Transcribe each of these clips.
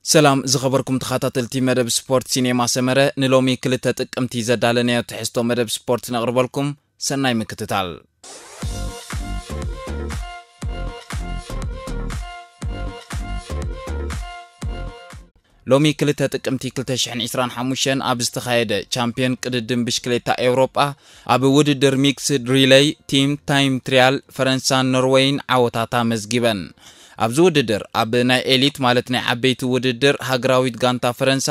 ሰላም ዝኸበርኩም ተኸታተልቲ መደብ ስፖርት ሲኔማ ሰመረ፣ ንሎሚ ክልተ ጥቅምቲ ዘዳለናዮ ትሕዝቶ መደብ ስፖርት ነቕርበልኩም። ሰናይ ምክትታል። ሎሚ ክልተ ጥቅምቲ ክልተ ሽሕን ዕስራን ሓሙሽተን ኣብ ዝተኻየደ ቻምፒዮን ቅድድም ብሽክሌታ ኤውሮጳ፣ ኣብ ውድድር ሚክስድ ሪለይ ቲም ታይም ትሪያል፣ ፈረንሳን ኖርወይን ዓወታት ኣመዝጊበን። ኣብዚ ውድድር፣ ኣብ ናይ ኤሊት ማለት ናይ ዓበይቲ ውድድር፣ ሃገራዊት ጋንታ ፈረንሳ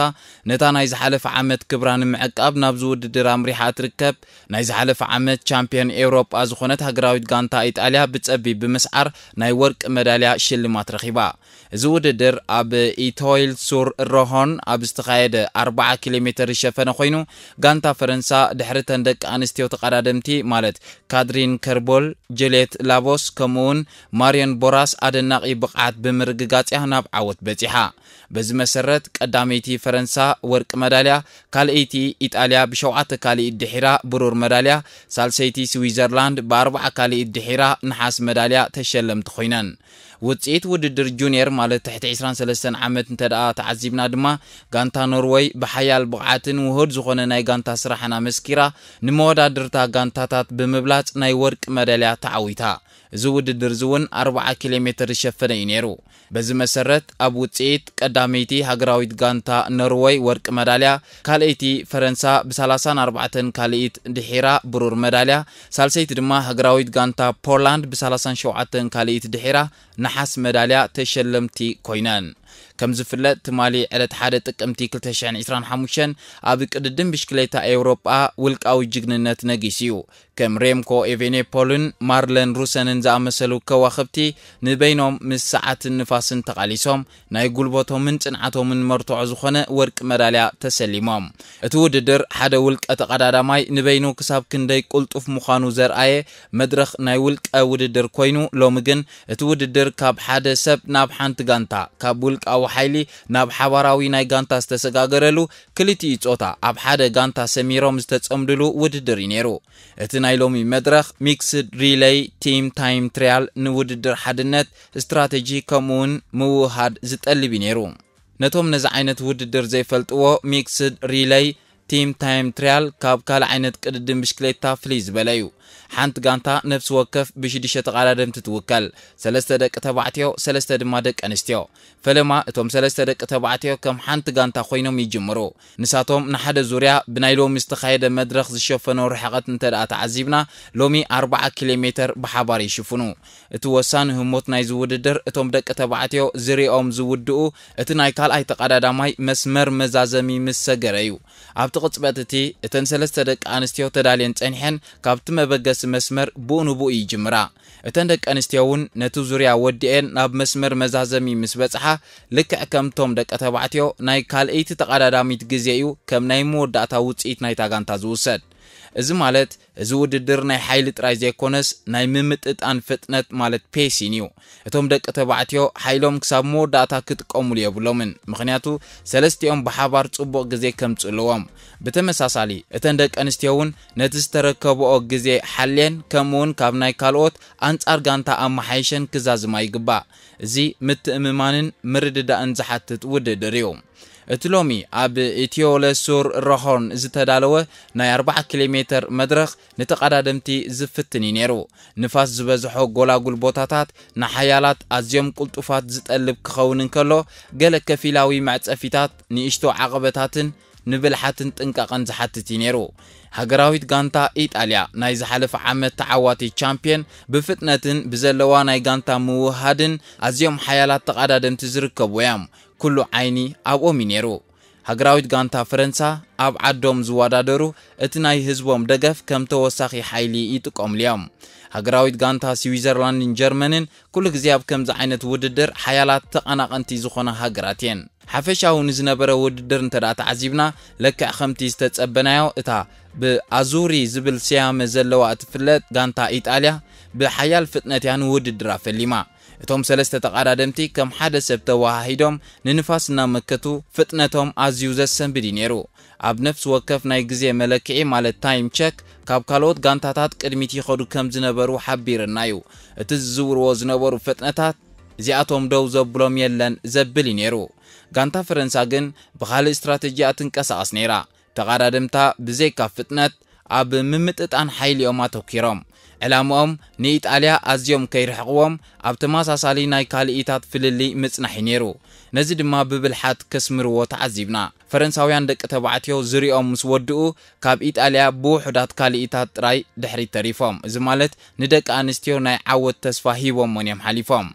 ነታ ናይ ዝሓለፈ ዓመት ክብራ ንምዕቃብ ናብዚ ውድድር ኣምሪሓ እትርከብ፣ ናይ ዝሓለፈ ዓመት ቻምፒዮን ኤውሮጳ ዝኾነት ሃገራዊት ጋንታ ኢጣልያ ብጸቢብ ብምስዓር ናይ ወርቂ መዳልያ ሽልማት ረኺባ። እዚ ውድድር ኣብ ኢቶይል ሱር ሮሆን ኣብ ዝተኻየደ ኣርብዓ ኪሎ ሜተር ዝሸፈነ ኮይኑ፣ ጋንታ ፈረንሳ ድሕሪ ተን ደቂ ኣንስትዮ ተቐዳደምቲ ማለት ካድሪን ከርቦል፣ ጀሌት ላቦስ ከምኡውን ማርዮን ቦራስ ኣደናቒ ብቕዓት ብምርግጋጽ እያ ናብ ዓወት በጺሓ። በዚ መሰረት ቀዳመይቲ ፈረንሳ ወርቂ መዳልያ፣ ካልኣይቲ ኢጣልያ ብሸውዓተ ካልኢት ድሒራ ብሩር መዳልያ፣ ሳልሰይቲ ስዊዘርላንድ ብኣርብዓ ካልኢት ድሒራ ነሓስ መዳልያ ተሸለምቲ ኮይነን። ውጽኢት ውድድር ጁኒየር ማለት ትሕቲ ዕስራን ሰለስተን ዓመት እንተ ደኣ ተዓዚብና ድማ፣ ጋንታ ኖርወይ ብሓያል ብቕዓትን ውሁድ ዝኾነ ናይ ጋንታ ስራሕን ኣመስኪራ፣ ንመወዳድርታ ጋንታታት ብምብላጽ ናይ ወርቂ መዳልያ ተዓዊታ። እዚ ውድድር እዚ እውን ኣርብዓ ኪሎ ሜተር ዝሸፈነ እዩ ነይሩ። በዚ መሰረት ኣብ ውጽኢት ቀዳመይቲ ሃገራዊት ጋንታ ኖርወይ ወርቂ መዳልያ፣ ካልኣይቲ ፈረንሳ ብሰላሳን ኣርባዕተን ካልኢት ድሒራ ብሩር መዳልያ፣ ሳልሰይቲ ድማ ሃገራዊት ጋንታ ፖላንድ ብሰላሳን ሸውዓተን ካልኢት ድሒራ ነሓስ መዳልያ ተሸለምቲ ኮይነን። ከም ዝፍለጥ ትማሊ ዕለት ሓደ ጥቅምቲ ክልተ ሽሕን ዕስራን ሓሙሽተን ኣብ ቅድድም ብሽክሌታ ኤውሮጳ ውልቃዊ ጅግንነት ነጊሱ እዩ። ከም ሬምኮ ኤቬኔፖልን ማርለን ሩሰንን ዝኣመሰሉ ከዋኽብቲ ንበይኖም ምስ ሰዓትን ንፋስን ተቓሊሶም ናይ ጉልበቶምን ጽንዓቶምን መርትዖ ዝኾነ ወርቂ መዳልያ ተሰሊሞም። እቲ ውድድር ሓደ ውልቀ ተቐዳዳማይ ንበይኑ ክሳብ ክንደይ ቅልጡፍ ምዃኑ ዘርኣየ መድረኽ ናይ ውልቀ ውድድር ኮይኑ፣ ሎሚ ግን እቲ ውድድር ካብ ሓደ ሰብ ናብ ሓንቲ ጋንታ፣ ካብ ውልቃዊ ሓይሊ ናብ ሓባራዊ ናይ ጋንታ ዝተሰጋገረሉ፣ ክልቲኡ ጾታ ኣብ ሓደ ጋንታ ሰሚሮም ዝተጸምድሉ ውድድር እዩ ነይሩ። እቲ ናይ ሎሚ መድረኽ ሚክስድ ሪለይ ቲም ታይም ትሪያል ንውድድር ሓድነት፣ ስትራተጂ ከምኡውን ምውህሃድ ዝጠልብ እዩ ነይሩ። ነቶም ነዚ ዓይነት ውድድር ዘይፈልጥዎ፣ ሚክስድ ሪለይ ቲም ታይም ትሪያል ካብ ካልእ ዓይነት ቅድድም ብሽክሌታ ፍልይ ዝበለ እዩ። ሓንቲ ጋንታ ነፍሲ ወከፍ ብሽዱሽተ ተቐዳደምቲ ትውከል፣ ሰለስተ ደቂ ተባዕትዮ፣ ሰለስተ ድማ ደቂ ኣንስትዮ። ፈለማ እቶም ሰለስተ ደቂ ተባዕትዮ ከም ሓንቲ ጋንታ ኮይኖም ይጅምሩ። ንሳቶም ንሓደ ዙርያ ብናይ ሎሚ ዝተኻየደ መድረኽ ዝሸፈኖ ርሕቐት እንተ ደኣ ተዓዚብና፣ ሎሚ ኣርብዓ ኪሎ ሜተር ብሓባር ይሽፍኑ። እቲ ወሳኒ ህሞት ናይዚ ውድድር እቶም ደቂ ተባዕትዮ ዝሪኦም ዝውድኡ እቲ ናይ ካልኣይ ተቐዳዳማይ መስመር መዛዘሚ ምስ ሰገረ እዩ። ኣብቲ ቅጽበት እቲ እተን ሰለስተ ደቂ ኣንስትዮ ተዳልየን ጸኒሐን ካብቲ መበገሲ መስመር ብኡ ንብኡ ይጅምራ። እተን ደቂ ኣንስትዮ እውን ነቲ ዙርያ ወዲኤን ናብ መስመር መዛዘሚ ምስ በጽሓ፣ ልክዕ ከምቶም ደቂ ተባዕትዮ ናይ ካልኣይቲ ተቐዳዳሚት ግዜ እዩ ከም ናይ መወዳእታ ውጽኢት ናይታ ጋንታ ዝውሰድ። እዚ ማለት እዚ ውድድር ናይ ሓይሊ ጥራይ ዘይኮነስ ናይ ምምጥጣን ፍጥነት ማለት ፔሲን እዩ። እቶም ደቂ ተባዕትዮ ሓይሎም ክሳብ መወዳእታ ክጥቀሙሉ የብሎምን፣ ምኽንያቱ ሰለስቲኦም ብሓባር ጽቡቕ ግዜ ከምጽኡ ኣለዎም። ብተመሳሳሊ እተን ደቂ ኣንስትዮ እውን ነቲ ዝተረከብኦ ግዜ ሓልየን ከምኡውን ካብ ናይ ካልኦት ኣንጻር ጋንታ ኣመሓይሸን ክዛዝማ ይግባእ። እዚ ምትእምማንን ምርድዳእን ዝሓትት ውድድር እዩ። እቲ ሎሚ ኣብ ኢትዮለ ሱር ሮሆን ዝተዳለወ ናይ ኣርብዓ ኪሎ ሜተር መድረኽ ንተቐዳደምቲ ዝፍትን እዩ ነይሩ። ንፋስ ዝበዝሖ ጎላጉል ቦታታት ንሓያላት ኣዝዮም ቅልጡፋት ዝጠልብ ክኸውን እንከሎ፣ ገለ ከፊላዊ መዕጸፊታት፣ ንእሽቶ ዓቐበታትን ንብልሓትን ጥንቃቐን ዝሓትት እዩ ነይሩ። ሃገራዊት ጋንታ ኢጣልያ፣ ናይ ዝሓለፈ ዓመት ተዓዋቲ ቻምፒየን፣ ብፍጥነትን ብዘለዋ ናይ ጋንታ ምውህሃድን ኣዝዮም ሓያላት ተቐዳደምቲ ዝርከቡ እዮም። ኩሉ ዓይኒ ኣብኦም እዩ ነይሩ። ሃገራዊት ጋንታ ፈረንሳ ኣብ ዓዶም ዝወዳደሩ እቲ ናይ ህዝቦም ደገፍ ከም ተወሳኺ ሓይሊ ይጥቀሙሉ እዮም። ሃገራዊት ጋንታ ስዊዘርላንድን ጀርመንን ኩሉ ግዜ ኣብ ከምዚ ዓይነት ውድድር ሓያላት ተቐናቐንቲ ዝኾና ሃገራት እየን። ሓፈሻዊ ንዝነበረ ውድድር እንተ ደኣ ተዓዚብና፣ ለክዕ ከምቲ ዝተጸበናዮ እታ ብኣዙሪ ዝብል ስያመ ዘለዋ እትፍለጥ ጋንታ ኢጣልያ ብሓያል ፍጥነት እያ ንውድድር ኣፈሊማ። እቶም ሰለስተ ተቐዳደምቲ ከም ሓደ ሰብ ተወሃሂዶም ንንፋስ እናመከቱ ፍጥነቶም ኣዝዩ ዘሰንብድ እዩ ነይሩ። ኣብ ነፍሲ ወከፍ ናይ ግዜ መለክዒ ማለት ታይም ቸክ ካብ ካልኦት ጋንታታት ቅድሚት ይኸዱ ከም ዝነበሩ ሓቢርና እዩ። እቲ ዝዝውርዎ ዝነበሩ ፍጥነታት እዚኣቶም ደው ዘብሎም የለን ዘብል እዩ ነይሩ። ጋንታ ፈረንሳ ግን ብኻልእ ስትራተጂ እያ ትንቀሳቐስ ነይራ። ተቓዳደምታ ብዘይካ ፍጥነት ኣብ ምምጥጣን ሓይሊኦም ኣተኲሮም። ዕላምኦም ንኢጣልያ ኣዝዮም ከይርሕቕዎም ኣብ ተመሳሳሊ ናይ ካልኢታት ፍልልይ ምጽናሕ እዩ ነይሩ። ነዚ ድማ ብብልሓት ከስምርዎ ተዓዚብና። ፈረንሳውያን ደቂ ተባዕትዮ ዝሪኦም ምስ ወድኡ ካብ ኢጣልያ ብውሑዳት ካልኢታት ጥራይ ድሕሪት ተሪፎም። እዚ ማለት ንደቂ ኣንስትዮ ናይ ዓወት ተስፋ ሂቦሞን እዮም ሓሊፎም።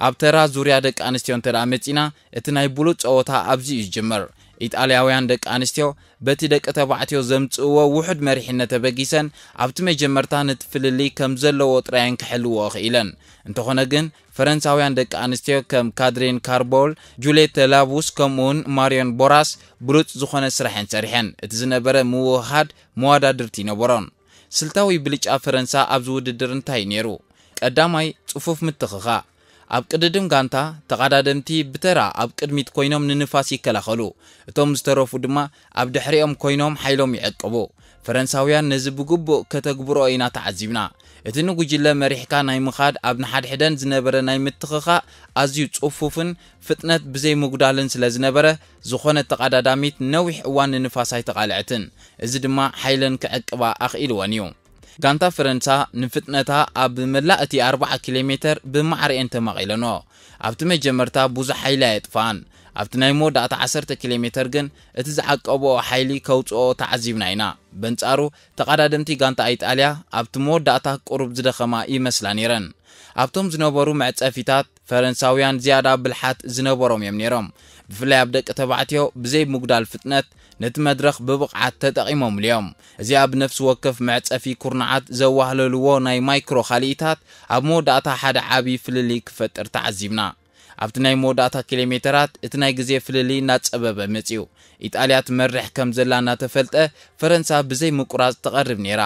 ኣብ ተራ ዙርያ ደቂ ኣንስትዮ እንተ ደኣ መጺና፣ እቲ ናይ ብሉጽ ጸወታ ኣብዚ እዩ ዝጅምር። ኢጣልያውያን ደቂ ኣንስትዮ በቲ ደቂ ተባዕትዮ ዘምጽእዎ ውሑድ መሪሕነት ተበጊሰን ኣብቲ መጀመርታ ነቲ ፍልልይ ከም ዘለዎ ጥራየን ክሕልውኦ ክኢለን። እንተኾነ ግን ፈረንሳውያን ደቂ ኣንስትዮ ከም ካድሪን ካርቦል፣ ጁልየተ ላቡስ ከምኡውን ማሪዮን ቦራስ ብሉጽ ዝኾነ ስራሐን ሰሪሐን። እቲ ዝነበረ ምውህሃድ መዋዳድርቲ ነበሮን። ስልታዊ ብልጫ ፈረንሳ ኣብዚ ውድድር እንታይ እዩ ነይሩ? ቀዳማይ፣ ጽፉፍ ምትኽኻእ። ኣብ ቅድድም ጋንታ፣ ተቐዳደምቲ ብተራ ኣብ ቅድሚት ኮይኖም ንንፋስ ይከላኸሉ፣ እቶም ዝተረፉ ድማ ኣብ ድሕሪኦም ኮይኖም ሓይሎም ይዕቅቡ። ፈረንሳውያን ነዚ ብግቡእ ከተግብርኦ ኢና ተዓዚብና። እቲ ንጉጅለ መሪሕካ ናይ ምኻድ ኣብ ንሓድሕደን ዝነበረ ናይ ምትኽኻእ ኣዝዩ ጽፉፍን ፍጥነት ብዘይምጉዳልን ስለ ዝነበረ፣ ዝኾነት ተቐዳዳሚት ነዊሕ እዋን ንንፋስ ኣይተቓልዐትን። እዚ ድማ ሓይለን ክዕቅባ ኣኽኢልወን እዩ። ጋንታ ፈረንሳ ንፍጥነታ ኣብ መላእ እቲ ኣርብዓ ኪሎ ሜተር ብማዕረ'የን ተማቒለንኦ። ኣብቲ መጀመርታ ብዙሕ ሓይሊ ኣየጥፍኣን። ኣብቲ ናይ መወዳእታ ዓሰርተ ኪሎ ሜተር ግን እቲ ዝዓቀብኦ ሓይሊ ከውጽኦ ተዓዚብና ኢና። በንጻሩ፣ ተቐዳደምቲ ጋንታ ኢጣልያ ኣብቲ መወዳእታ ቁሩብ ዝደኸማ ይመስላ ነይረን። ኣብቶም ዝነበሩ መዕጸፊታት፣ ፈረንሳውያን ዝያዳ ብልሓት ዝነበሮም እዮም ነይሮም። ብፍላይ ኣብ ደቂ ተባዕትዮ ብዘይ ምጉዳል ፍጥነት ነቲ መድረኽ ብብቕዓት ተጠቒሞምሉ እዮም። እዚኣ ብነፍሲ ወከፍ መዕጸፊ ኩርናዓት ዘዋህለልዎ ናይ ማይክሮ ካልኢታት ኣብ መወዳእታ ሓደ ዓቢ ፍልልይ ክፈጥር ተዓዚብና። ኣብቲ ናይ መወዳእታ ኪሎ ሜተራት እቲ ናይ ግዜ ፍልልይ እናጸበበ መጺኡ። ኢጣልያ ትመርሕ ከም ዘላ እናተፈልጠ ፈረንሳ ብዘይ ምቁራጽ ትቐርብ ነይራ።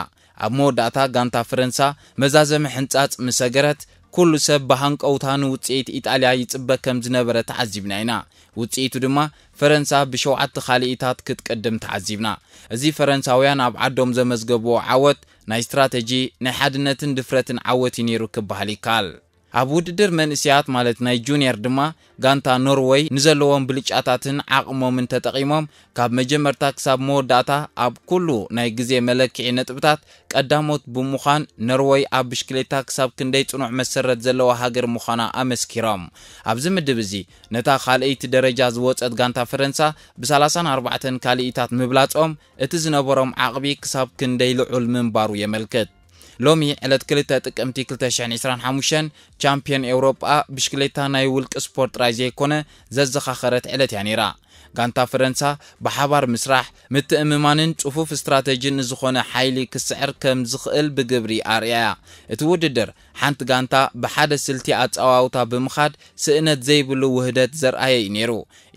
ኣብ መወዳእታ ጋንታ ፈረንሳ መዛዘሚ ሕንጻጽ ምስ ሰገረት፣ ኩሉ ሰብ ብሃንቀውታ ንውጽኢት ኢጣልያ ይጽበ ከም ዝነበረ ተዓዚብና ኢና። ውጽኢቱ ድማ ፈረንሳ ብሸውዓተ ካልኢታት ክትቅድም ተዓዚብና። እዚ ፈረንሳውያን ኣብ ዓዶም ዘመዝገብዎ ዓወት ናይ ስትራተጂ፣ ናይ ሓድነትን ድፍረትን ዓወት እዩ ነይሩ ክበሃል ይከኣል። ኣብ ውድድር መንእሰያት ማለት ናይ ጁኒየር ድማ ጋንታ ኖርወይ ንዘለዎም ብልጫታትን ዓቕሞምን ተጠቒሞም ካብ መጀመርታ ክሳብ መወዳእታ ኣብ ኩሉ ናይ ግዜ መለክዒ ነጥብታት ቀዳሞት ብምዃን ኖርወይ ኣብ ብሽክሌታ ክሳብ ክንደይ ጽኑዕ መሰረት ዘለዋ ሃገር ምዃና ኣመስኪሮም። ኣብዚ ምድብ እዚ ነታ ካልኣይቲ ደረጃ ዝወጸት ጋንታ ፈረንሳ ብ ሰላሳን ኣርባዕተን ካልኢታት ምብላጾም እቲ ዝነበሮም ዓቕቢ ክሳብ ክንደይ ልዑል ምንባሩ የመልክት። ሎሚ ዕለት ክልተ ጥቅምቲ ክልተ ሽሕን ዕስራን ሓሙሽተን ቻምፒዮን ኤውሮጳ ብሽክሌታ ናይ ውልቂ ስፖርት ጥራይ ዘይኮነ ዘዘኻኸረት ዕለት እያ ነይራ። ጋንታ ፈረንሳ ብሓባር ምስራሕ፣ ምትእምማንን ጽፉፍ ስትራተጂን ንዝኾነ ሓይሊ ክስዕር ከም ዝኽእል ብግብሪ ኣርእያ። እቲ ውድድር ሓንቲ ጋንታ ብሓደ ስልቲ ኣጸዋውታ ብምኻድ ስእነት ዘይብሉ ውህደት ዘርኣየ እዩ ነይሩ።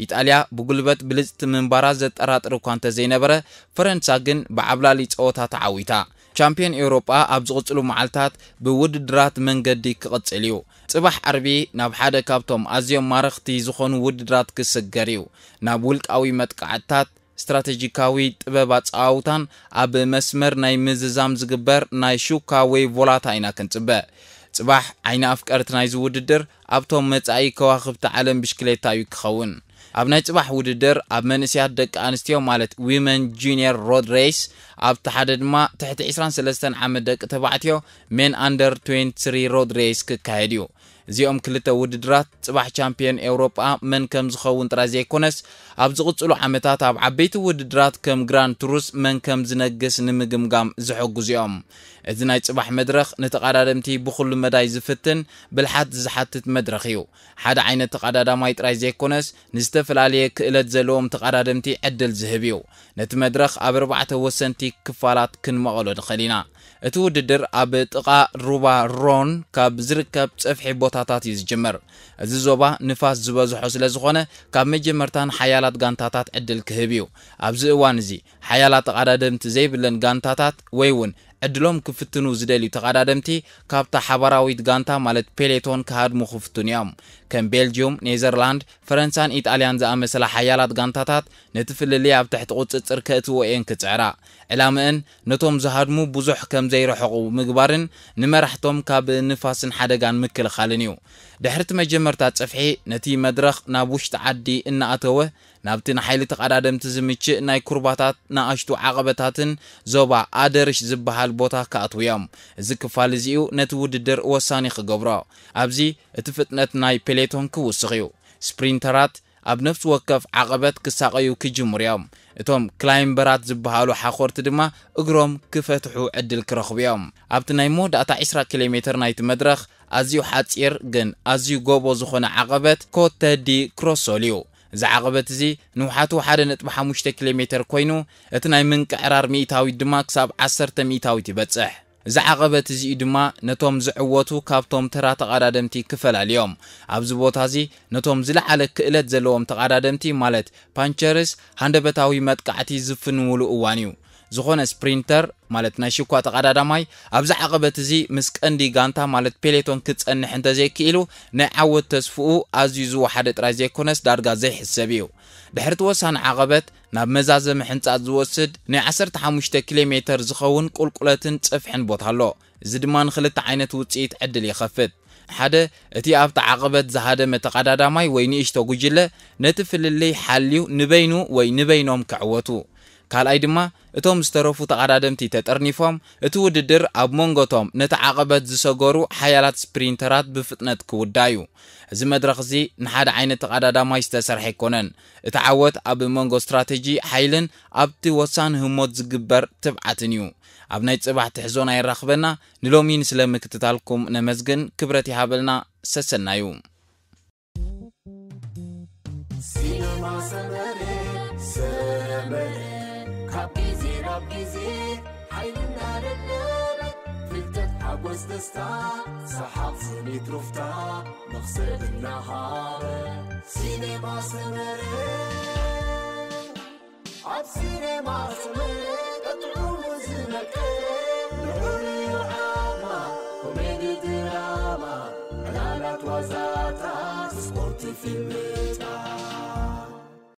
ኢጣልያ ብጉልበት ብልጽቲ ምንባራ ዘጠራጥር እኳ እንተዘይነበረ፣ ፈረንሳ ግን ብዓብላሊ ጸወታ ተዓዊታ። ቻምፒዮን ኤውሮጳ ኣብ ዝቕጽሉ መዓልታት ብውድድራት መንገዲ ክቕጽል እዩ። ጽባሕ ዓርቢ ናብ ሓደ ካብቶም ኣዝዮም ማረኽቲ ዝኾኑ ውድድራት ክስገር እዩ። ናብ ውልቃዊ መጥቃዕትታት፣ ስትራተጂካዊ ጥበብ ኣጸዋውታን ኣብ መስመር ናይ ምዝዛም ዝግበር ናይ ሹካ ወይ ቮላታ ኢና ክንጽበ። ጽባሕ ዓይኒ ኣፍቀርቲ ናይዚ ውድድር ኣብቶም መጻኢ ከዋኽብቲ ዓለም ብሽክሌታ እዩ ክኸውን። ኣብ ናይ ጽባሕ ውድድር ኣብ መንእሰያት ደቂ ኣንስትዮ ማለት ዊመን ጁኒየር ሮድ ሬስ ኣብቲ ሓደ ድማ ትሕቲ ዕስራን ሰለስተን ዓመት ደቂ ተባዕትዮ ሜን ኣንደር ትዌንቲ ስሪ ሮድ ሬስ ክካየድ እዩ። እዚኦም ክልተ ውድድራት ጽባሕ ቻምፒዮን ኤውሮጳ መን ከም ዝኸውን ጥራይ ዘይኮነስ ኣብ ዝቕጽሉ ዓመታት ኣብ ዓበይቲ ውድድራት ከም ግራንድ ቱርስ መን ከም ዝነግስ ንምግምጋም ዝሕግዙ እዮም። እዚ ናይ ጽባሕ መድረኽ ንተቐዳደምቲ ብኹሉ መዳይ ዝፍትን ብልሓት ዝሓትት መድረኽ እዩ። ሓደ ዓይነት ተቐዳዳማይ ጥራይ ዘይኮነስ ንዝተፈላለየ ክእለት ዘለዎም ተቐዳደምቲ ዕድል ዝህብ እዩ። ነቲ መድረኽ ኣብ ኣርባዕተ ወሰንቲ ክፋላት ክንመቐሎ ንኽእል ኢና። እቲ ውድድር ኣብ ጥቓ ሩባ ሮን ካብ ዝርከብ ጸፍሒ ቦታታት እዩ ዝጅምር። እዚ ዞባ ንፋስ ዝበዝሖ ስለ ዝኾነ ካብ መጀመርታ ንሓያላት ጋንታታት ዕድል ክህብ እዩ። ኣብዚ እዋን እዚ ሓያላት ተቐዳደምቲ ዘይብለን ጋንታታት ወይ እውን ዕድሎም ክፍትኑ ዝደልዩ ተቐዳደምቲ ካብታ ሓባራዊት ጋንታ ማለት ፔሌቶን ክሃድሙ ክፍትኑ እዮም። ከም ቤልጅዩም፣ ኔዘርላንድ፣ ፈረንሳን ኢጣልያን ዝኣመሰላ ሓያላት ጋንታታት ነቲ ፍልልይ ኣብ ትሕቲ ቁጽጽር ከእትዎ እየን ክጽዕራ። ዕላምአን ነቶም ዝሃድሙ ብዙሕ ከም ዘይረሕቑ ምግባርን ንመራሕቶም ካብ ንፋስን ሓደጋን ምክልኻልን እዩ። ድሕርቲ መጀመርታ ጽፍሒ ነቲ መድረኽ ናብ ውሽጢ ዓዲ እናኣተወ ናብቲ ንሓይሊ ተቐዳደምቲ ዝምችእ ናይ ኩርባታት ንኣሽቱ ዓቐበታትን ዞባ ኣደርሽ ዝበሃል ቦታ ክኣትዉ እዮም። እዚ ክፋል እዚኡ ነቲ ውድድር ወሳኒ ክገብሮ። ኣብዚ እቲ ፍጥነት ናይ ፔሌቶን ክውስኽ እዩ። ስፕሪንተራት ኣብ ነፍሲ ወከፍ ዓቐበት ክሳቐዩ ክጅምሩ እዮም። እቶም ክላይምበራት ዝበሃሉ ሓኾርቲ ድማ እግሮም ክፈትሑ ዕድል ክረኽቡ እዮም። ኣብቲ ናይ መወዳእታ ዕስራ ኪሎ ሜትር ናይቲ መድረኽ ኣዝዩ ሓጺር ግን ኣዝዩ ጎቦ ዝኾነ ዓቐበት ኮተ ዲ ክሮሶል እዩ። እዚ ዓቐበት እዚ ንውሓቱ ሓደ ነጥቢ ሓሙሽተ ኪሎ ሜትር ኮይኑ እቲ ናይ ምንቅዕራር ሚእታዊት ድማ ክሳብ ዓሰርተ ሚእታዊት ይበጽሕ። እዚ ዓቐበት እዚኡ ድማ ነቶም ዝዕወቱ ካብቶም ተራ ተቐዳደምቲ ክፈላልዮም። ኣብዚ ቦታ እዚ ነቶም ዝለዓለ ክእለት ዘለዎም ተቐዳደምቲ ማለት ፓንቸርስ ሃንደበታዊ መጥቃዕቲ ዝፍንውሉ እዋን እዩ። ዝኾነ ስፕሪንተር ማለት ናይ ሽኳ ተቐዳዳማይ ኣብዚ ዓቐበት እዚ ምስ ቀንዲ ጋንታ ማለት ፔሌቶን ክጸንሕ እንተዘይክኢሉ ናይ ዓወት ተስፍኡ ኣዝዩ ዝወሓደ ጥራይ ዘይኮነስ ዳርጋ ዘይሕሰብ እዩ። ድሕርቲ ወሳኒ ዓቐበት ናብ መዛዘሚ ሕንጻት ዝወስድ ናይ ዓሰርተ ሓሙሽተ ኪሎ ሜትር ዝኸውን ቁልቁለትን ጽፍሕን ቦታ ኣሎ። እዚ ድማ ንኽልተ ዓይነት ውጽኢት ዕድል ይኸፍት። ሓደ እቲ ኣብቲ ዓቐበት ዝሃደመ ተቐዳዳማይ ወይ ንእሽቶ ጉጅለ ነቲ ፍልልይ ሓልዩ ንበይኑ ወይ ንበይኖም ክዕወቱ። ካልኣይ ድማ እቶም ዝተረፉ ተቐዳደምቲ ተጠርኒፎም እቲ ውድድር ኣብ መንጎቶም ነቲ ዓቐበት ዝሰገሩ ሓያላት ስፕሪንተራት ብፍጥነት ክውዳ እዩ። እዚ መድረኽ እዚ ንሓደ ዓይነት ተቐዳዳማይ ዝተሰርሐ ኣይኮነን። እቲ ዓወት ኣብ መንጎ ስትራቴጂ ሓይልን ኣብቲ ወሳኒ ህሞት ዝግበር ትብዓትን እዩ። ኣብ ናይ ጽባሕ ትሕዞና የራኽበና። ንሎሚ ንስለ ምክትታልኩም ነመስግን። ክብረት ይሃበልና። ሰሰናዩ። ሲነማ ሰመረ ሰመረ ካብ ግዜ ናብ ግዜ ሓይልና ደለበ ፍልጠት ሓጎስ ደስታ ሰሓቕ ስኒት ሩፍታ መኽሰብ እናሃበ ሲነማ ሰመረ ኣብ ሲነማ ሰመረ ጥዑሙ ዝመቀ ልዑል ዓማ ኮሜዲ ድራማ ዕላላት ዋዛታት ስፖርት ፊልምታት